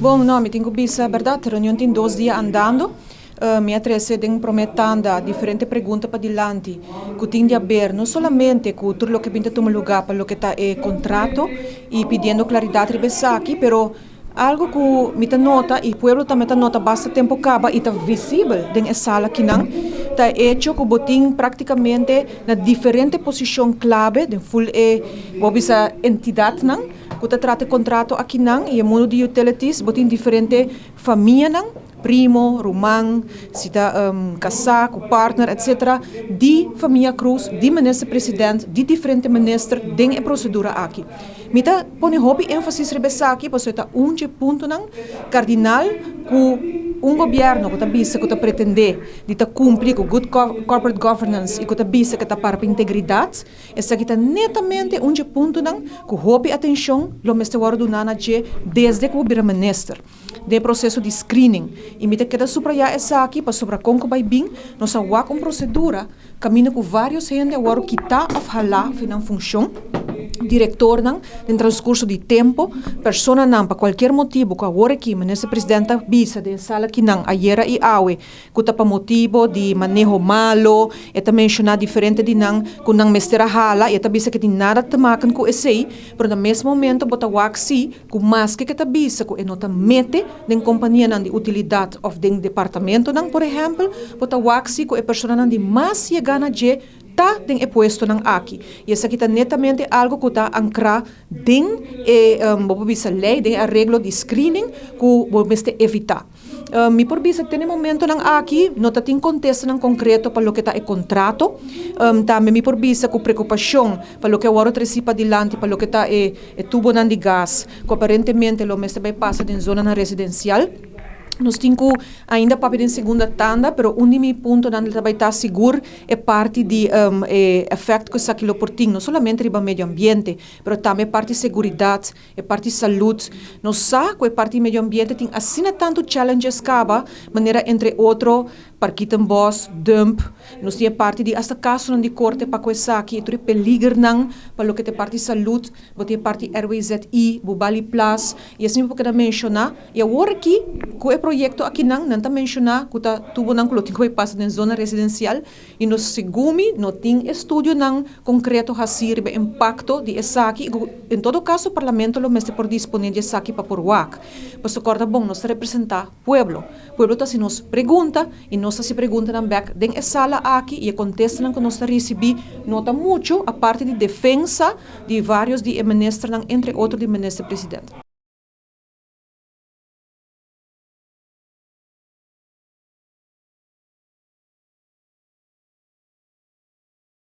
Bon, no, mi tin ku bisa bèrdat, reunion tin 2 dia andando. Mi a trese den promé tanda diferente pregunta pa dilanti ku tin di aber no solamente ku tur loke bin ta tuma lugá pa loke ta e kontrato i pidiendo klaridat riba esaki, pero algu ku mi ta nota i pueblo tambe ta nota basta tempu kaba i ta visibel den e sala akinan, ta hecho ku bo tin práktikamente na diferente posishon klave den full e, bo bisa, entidatnan ku ta trata e kontrato akinan i e mundu di utilities, bo tin diferente famianan, primo, ruman, si ta kasá ku partner, etc., di famia Croes, di minister president, di diferente minister den e prosedura aki. Mi ta pone hopi énfasis riba esaki, pasobra ta un puntonan kardinal ku un gobièrnu ku ta bisa ku ta pretendé di ta kumpli ku good corporate governance i ku ta bisa ku ta para integridat, esaki ta netamente un puntonan ku hopi atenshon lo mester wòrdu duná na dje desde ku bira minister den proseso di screening. I mi ta keda subrayá esaki pasobra kon ku bai bin, nos a wak un prosedura kaminda ku vários hende a wòrdu kitá òf halá for di nan funshon, direktornan den transkurso di tempu, personanan pa kualke motibu ku awor aki minister presidente a bisa den sala akinan ayera i awe ku ta pa motibu di maneho malu, e ta menshoná diferente di nan ku nan mester a hala i ta bisa ku tin nada te maken ku esei, pero na mes momento bo ta wak si ku maske ku ta bisa ku e no ta mete den kompanianan di utilidat òf den departamentonan, por ehèmpel, bo ta wak si ku e personanan di mas yega na dje ta den e puestonan aki. I esaki ta netamente algu ku ta ankrá den e bo bisa lei, den areglo di screening ku bo mester evitá. Mi por bisa te na e momentonan aki no ta tin kontestanan konkreto pa loke ta e kontrato. Tambe mi por bisa ku preokupashon pa loke awor trese padilanti pa loke ta e tubonan di gas, ku aparentemente lo mester bai pasa den zonanan residensial. Nos tin ku ainda papia den segunda tanda, pero un di mi puntonan ta bai ta sigur e parti di e efekto ku esaki lo por tin, no solamente riba medio ambiente, pero tambe parti seguridat, e parti salú. Nos sa ku e parti medio ambiente tin asina tantu challenges kaba, manera entre otro Parkietenbos, dump, nos tin e parti di hasta kasonan di korte pa ku esaki, tur e peligernan pa loke ta e parti salú, bo tin e parti RWZI, Bubali Plas, i asina mi por keda menshoná. I awor aki, ku e proyekto akinan, nan ta menshoná ku ta tubonan ku lo tin ku bai pasa den zona residensial i nos segun mi no tin estudionan konkreto hasí riba impakto di esaki i ku en todo kaso parlamento lo mester por disponé di esaki pa por wak. Pasobra kòrda bon, nos ta representá pueblo. Pueblo ta hasi nos pregunta i nos ta hasi preguntanan bèk den e sala aki i e kontestanan ku nos ta risibí no ta muchu, aparte di defensa di vários di e ministernan, entre otro di minister president.